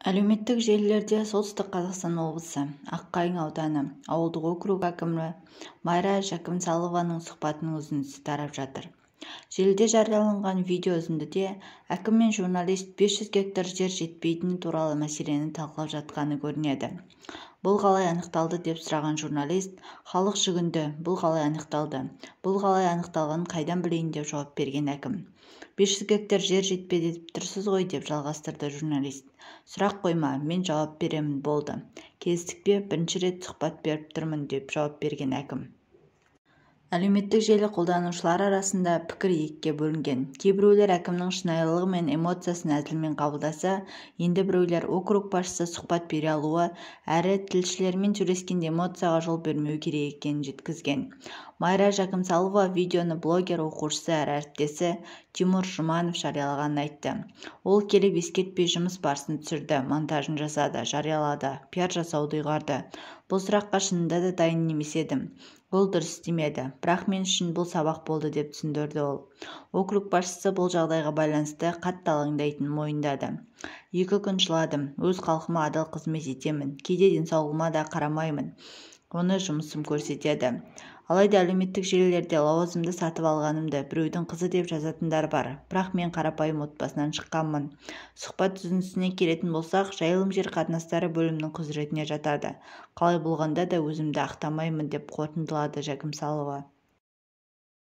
Әлеуметтік желілерде Солтүстік Қазақстан облысы Аққайың ауданы ауылдық округі әкімі Майра Жәкімсалованың сұхбатының үзіндісі тарап жатыр. Желіде жарияланған видео үзіндіде әкім мен журналист 500 гектар жер жетпейтіні туралы мәселені талқылап жатқаны көрінеді. Бұл қалай анықталды деп сұраған журналист, халық жүгінді, бұл қалай анықталды, бұл қалай анықталғанын қайдан білейін деп жауап берген әкім. 500 гектар жер жетпеді деп тұрсыз ғой деп жалғастырды журналист. Сұрақ қойма, мен жауап беремін болды. Келістік пе, бірінші рет сұхбат беріп тұрмын деп жауап берген әкім. Әлеуметтік желі қолданушылары арасында пікір екіге бөлінген. Кейбіреулер әкімнің шынайылығы мен эмоциясын әзілмен қабылдаса, енді біреулер округ басшысы сұхбат бере алуы әрі тілшілермен сөйлескенде эмоцияға жол бермеуі керек екенін жеткізген. Майра Жәкімсалова видеоны блогер оқушысы әрі әріптесі Тимур Жұманов жариялағанын айтты. Ол келіп ескертпей жұмыс барысын түсірді, монтажын жасады, жариялады, пиар жасауды ұйғарды. Бұл сұраққа шынында да дайын емес едім. Ол дұрыс істемеді, бірақ мен үшін бұл сабақ болды деп түсіндірді ол. Округ басшысы бұл жағдайға байланысты қатты алаңдайтынын мойындады. 2 күн жыладым, өз халқыма адал қызмет етемін, кейде денсаулығыма да қарамаймын, оны жұмысым көрсетеді. Алайда әлеуметтік желілерде лауазымды сатып алғанымды біреудің қызы деп жазатындар бар, бірақ мен қарапайым отбасынан шыққанмын. Сұхбат үзіндісіне келетін болсақ, жайылым жер қатынастары бөлімінің құзыретіне жатады. Қалай болғанда да өзімді ақтамаймын деп қорытындылады Жәкімсалова.